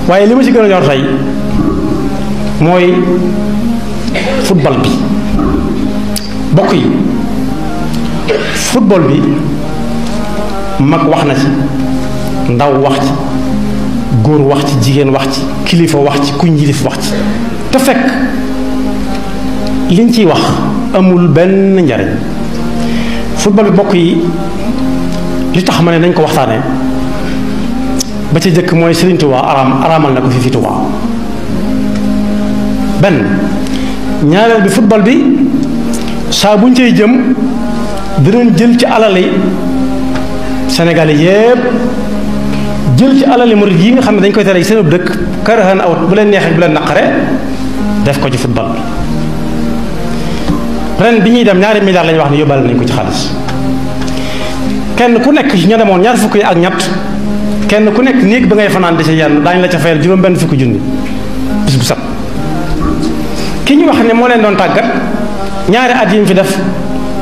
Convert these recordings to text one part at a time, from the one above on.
waaye li ma ci gën a ñor tey mooy football bi bokk yi. football bi mag wax na ci ndaw wax ci góor wax ci jigéen wax ci kilifa wax ci kuñ yilif wax ci te fekk liñ ciy wax amul benn njariñ. football bi bokk yi li tax ma ne nañ ko waxtaanee ba ci jëkk mooy Serigne Touba araamal na ko fi Touba benn. ñaareel bi football bi saa buñ cay jëm dinañ jël ci alali Sénégal yépp jël ci alali murid yi nga xam ne dañ koy tere seen dëkk karahan aw bu leen neexee bu leen naqare def ko ci football ren bi ñuy dem ñaari milliards lañu wax ne yóbbaale nañ ko ci xaalis kenn ku nekk ña demoon ñaar fukk yi ak ñett kenn ku nekk néeg ba ngay fanaan di ci yenn daañu la ca fayal juróom benn fukki junni bis bu set ki ñu wax ne moo leen doon tàggat ñaari at yi mu fi def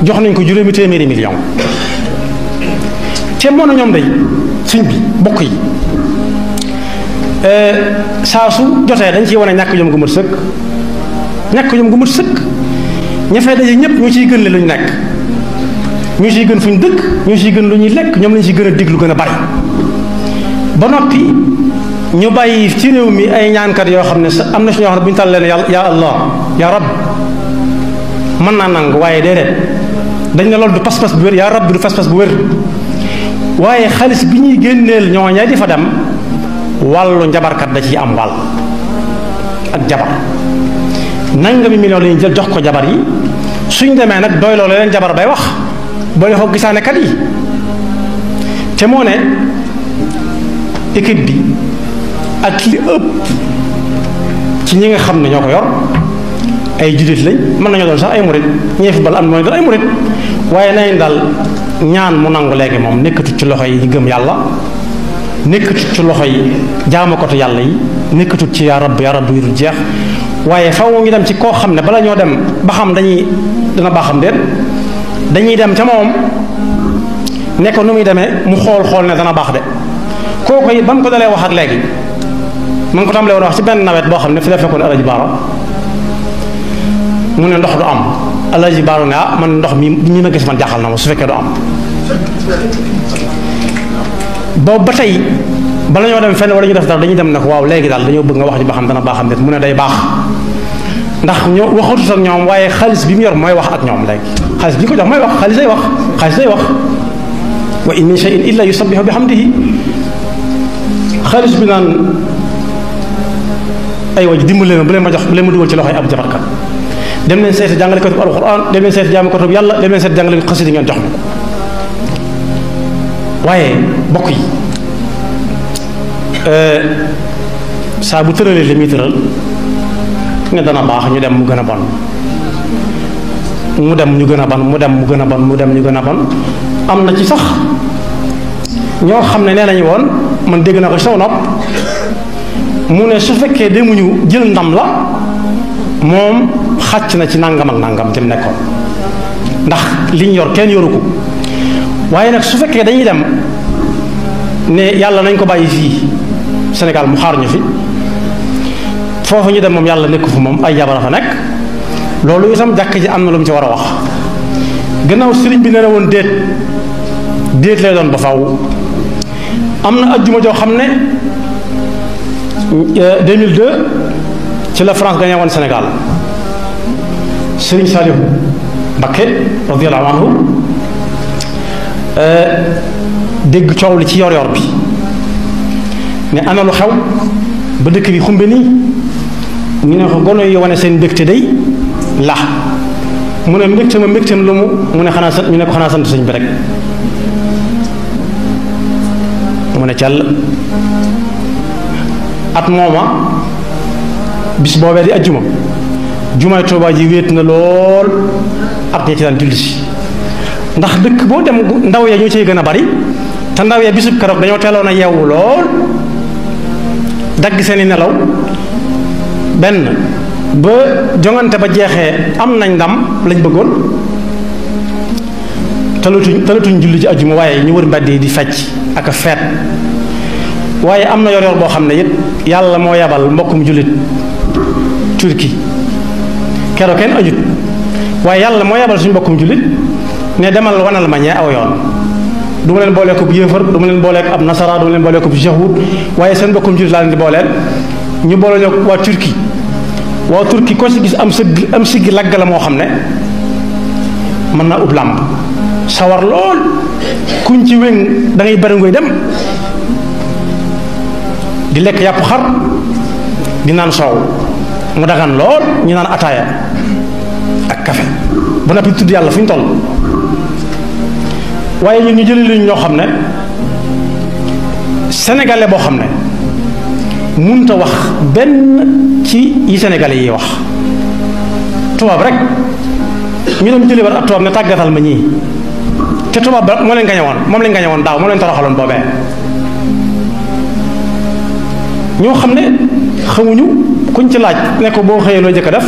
jox nañ ko juróomi téeméeri million te moo na ñoom day suñ bi bokk yi saa su jotee dañ ciy wane ñàkk jom gu mat sëkk ñàkk jom gu mat sëkk ña fay daje ñëpp ñu ciy gën le lu ñu nekk ñu ciy gën fu ñu dëkk ñu ciy gën lu ñuy lekk ñoom lañ ciy gën a diglu gën a bari ba noppi ñu bàyyi ci réew mi ay ñaankat yoo xam ne am na si ñoo xam ne bu ñu tàll leen ya allah ya rab mën naa nangu waaye déedéet dañ ne loolu du pas-pas bu wér yaa rab bi du pas-pas bu wér waaye xaalis bi ñuy génneel ñooña di fa dem wàllu njabarkat da ciy am wàll ak jabar nangami million la ñuy jël jox ko jabar yi suñ demee nag doy loolu leen jabar bay wax boo ko gisaanekat yi te moo ne équipe bi ak li ëpp ci ñi nga xam ne ñoo ko yor ay jullit lañ mën nañoo doon sax ay murit ñee football am na doon ay murit waaye nañ daal ñaan mu nangu léegi moom nekkatut ci loxo yi ñu gëm yàlla nekkatut ci loxo yi jaamakatu yàlla yi nekkatut ci yaa rabb yu dul jeex waaye faw ñu dem ci koo xam ne bala ñoo dem ba xam dana baaxam déet dañuy dem ca moom ne ko nu muy demee mu xool ne dana baax de kooku yi ba mu ko dalee wax ak léegi ma ngi ko tàmbalee woon wax ci benn nawet boo xam ne fi la fekkoon Alaji Baara mu ne ndox du am Alaji Baara ne ah man ndox mi ma gis man jaaxal na ma su fekkee du am boobu ba tey bala ñoo dem fenn wala ñu def dara dañuy dem ne ko waaw léegi daal dañoo bëgg nga wax ñu ba xam dana baaxam déet mu ne day baax ndax ñoo waxatut ak ñoom waaye xaalis bi mu yor mooy wax ak ñoom léegi xaalis bi ñu ko jox mooy wax xaalis day wax wa in min shay'in illa yusabbihu bihamdihi xaalis bi naan ay waj dimbale bu leen ma dugal ci loxoy ab jabarkat dem leen seeti jàngalekatu alquran dem leen seeti jaamakatu yàlla dem leen seeti jàngalekatu xasida ngeen jox ma ko waaye bokk yi saa bu tëralee li muy tëral ne dana baax ñu dem mu gën a bon mu dem ñu gën a bon mu dem mu gën a bon mu dem ñu gën a bon am na ci sax ñoo xam ne nee nañu woon man dégg naa ko saw nopp mu ne su fekkee demuñu jël ndam la moom xàcc na ci nangam ak nangam te mu nekkoon ndax liñ yor kenn yoru ko waaye nag su fekkee dañuy dem ne yàlla nañ ko bàyyi fii Sénégal mu xaar ñu fi foofu ñu dem moom yàlla nekku fu moom ay jabara fa nekk loolu itam jàkk ji am na lu mu ci war a wax gannaaw sëriñ bi nee na woon déet lay doon ba faw am na ajjuma joo xam ne 2002 ci la France gagné woon Sénégal Sëriñ Saliou Mbacké radiyallahu anhu dégg coow li ci yor bi ne ana lu xew ba dëkk bi xumbe nii ñu ne ko gono yi wane seen mbégte day la mu ne mbégteem lu mu ne xanaa sant ñu ne ko xanaa sant sëñ bi rek mu ne càll at mooma bis boobee di ajjuma jumaay Tuubaa ji wéet na lool ak ñi ci daan julli si ndax dëkk boo dem ndaw ya ñu ciy gën a bari te ndaw ya bisub keroog dañoo teeloon a yeewu lool dagg seeni nelaw benn ba jongante ba jeexee am nañ ndam lañ bëggoon talatuñ julli ci ajjuma waaye ñu wër mbedd yi di fecc ak a feet waaye am na yor-yor boo xam ne it yàlla moo yabal mbokkum jullit Turki keroog kenn ajut waaye yàlla moo yabal suñu mbokkum jullit ne demal wanal ma ñee aw yoon du ma leen boolee ko bu yéefar du ma leen boolee ab nasara du ma leen boolee ko bu yahud waaye seen mbokkum jullit laa leen di booleel ñu boole ñoo waa Turki ko ci gis am siggi lagg la moo xam ne mën naa ub làmb sawar lool kuñ ci wéng da ngay bari ngoy dem di lekk yàpp xar di naan soow mu dagan lool ñu naan ataaya ak café ba noppi tudd yàlla fu ñu toll waaye ñun ñu jëlee lañu ñoo xam ne sénégalais boo xam ne mënut a wax benn ci yi sénégalais yi wax tubaab rek ñu dem jëlee war ab tubaab ne tàggatal ma ñii te tubaab ba moo leen gañe woon moom lañ gañe woon daaw moo leen toroxaloon boobee ñoo xam ne xamuñu kuñ ci laaj ne ko boo xëyee loo jëkk a def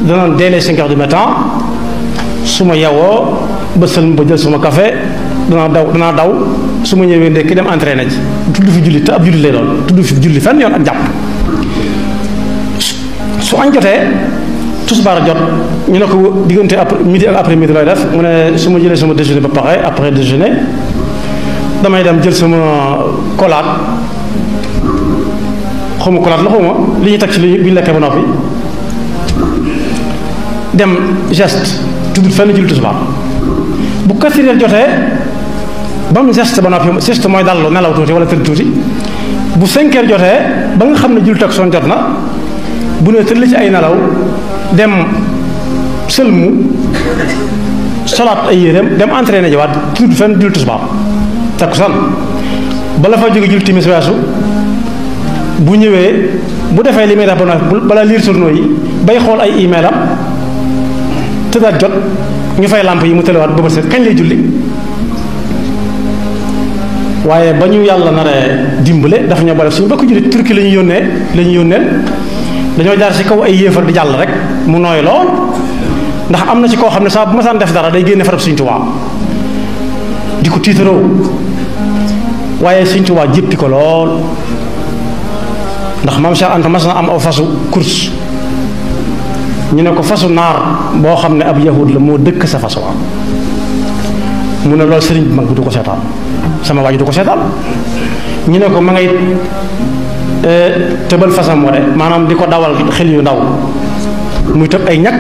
danaan dès les 5 heures du matin su ma yewoo ba sëlm ba jël suma café danaa daw su ma ñëwee ndekki dem entraîné ji tudd fi julli te ab julli lay doon tudd fi julli fenn yoon ak jàpp su añ jotee tisbaar jot ñu ne ko diggante midi ak après midi looy def mu ne su ma jëlee sama déjeuner ba pare après déjeuner damay dem jël sama kolaat xawma kolaat la xawma li ñuy teg ci li bu ñu lekkee ba noppi dem geste tudd fenn julli tisbaar bu 4 heures jotee ba mu geste ba noppi geste mooy dallu nelaw tuuti wala tëdd tuuti bu 5 heures jotee ba nga xam ne julli takkusaan jot na bu ne tëdd ci ay nelaw dem sëlmu solaat ay yéreem dem entraîné ji waat tudd fenn julli tisbaar takkusaan bala fa jóge julli timis weesu bu ñëwee bu defee li muy def ba noppi bala lire journaux yi bay xool ay email am tëddaat jot ñu fay làmp yi mu tëlewaat ba set kañ lay julli waaye ba ñu yàlla naree dimbale dafa ñoo boole suñu bokk jullit Turki la ñu yónnee dañoo jaar ci kaw ay yéefar di jàll rek mu nooy lool ndax am na ci koo xam ne saa bu ma saan def dara day génne farab Sëñ Tuubaa di ko tiitaroo waaye Sëñ Tuubaa jéppi ko lool ndax maam Cheikh Anta mas na am aw fasu course ñu ne ko fasu naar boo xam ne ab yahud la moo dëkk sa fas wa mu ne loolu sëriñ bi mag bi du ko seetaan sama waa ji du ko seetaan ñu ne ko ma ngay tëbal fasam wa de maanaam di ko dawal xel yu ndaw muy tëb ay ñag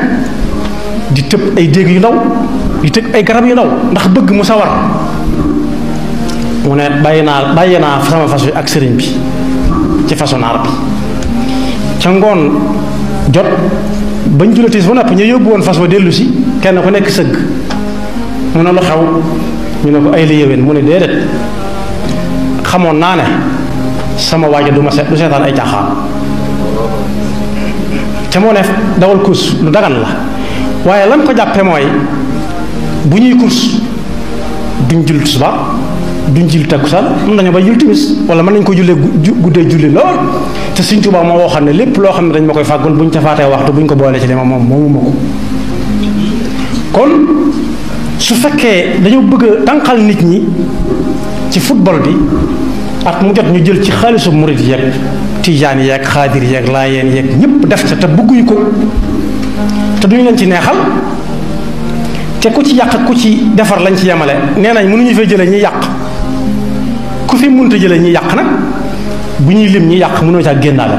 di tëb ay déeg yu ndaw di tëb ay garab yu ndaw ndax bëgg mu sawar mu ne bàyyi naa sama fas wi ak sëriñ bi ci fasu naar bi ca ngoon jot bañ julatiis ba noppi ñu yóbbu woon fas wa dellu si kenn ku nekk sëgg mu ne lu xew ñu ne ko ay la yéwén mu ne déedéet xamoon naa ne sama waajo du seetaan ay caaxaan ca moo ne dawal course lu dagan la waaye lan ko jàppe mooy bu ñuy course duñ julli tisbaar duñ julli takkusaan mën nañu ba julli timis wala mën nañu ko jullee guddee julli lool te Sëñ Tuubaa moo waxoon ne lépp loo xam ne dañ ma koy fàggul buñ ca faatee waxtu buñ ko boolee ci li ma moom moomu ma ko kon su fekkee dañoo bëgg a tànqal nit ñi ci football bi at mu jot ñu jël ci xaalisu murit yeeg tijaan yeeg xaadir yeeg laayeen yeeg ñëpp def ca te bëgguñu ko te duñu leen ci neexal te ku ci yàq ku ci defar lañ ci yemale nee nañ mënuñu fay jëlee ñi yàq ku fi mënta jëlee ñi yàq nag bu ñuy lim ñi yàq mënoo caa génnaale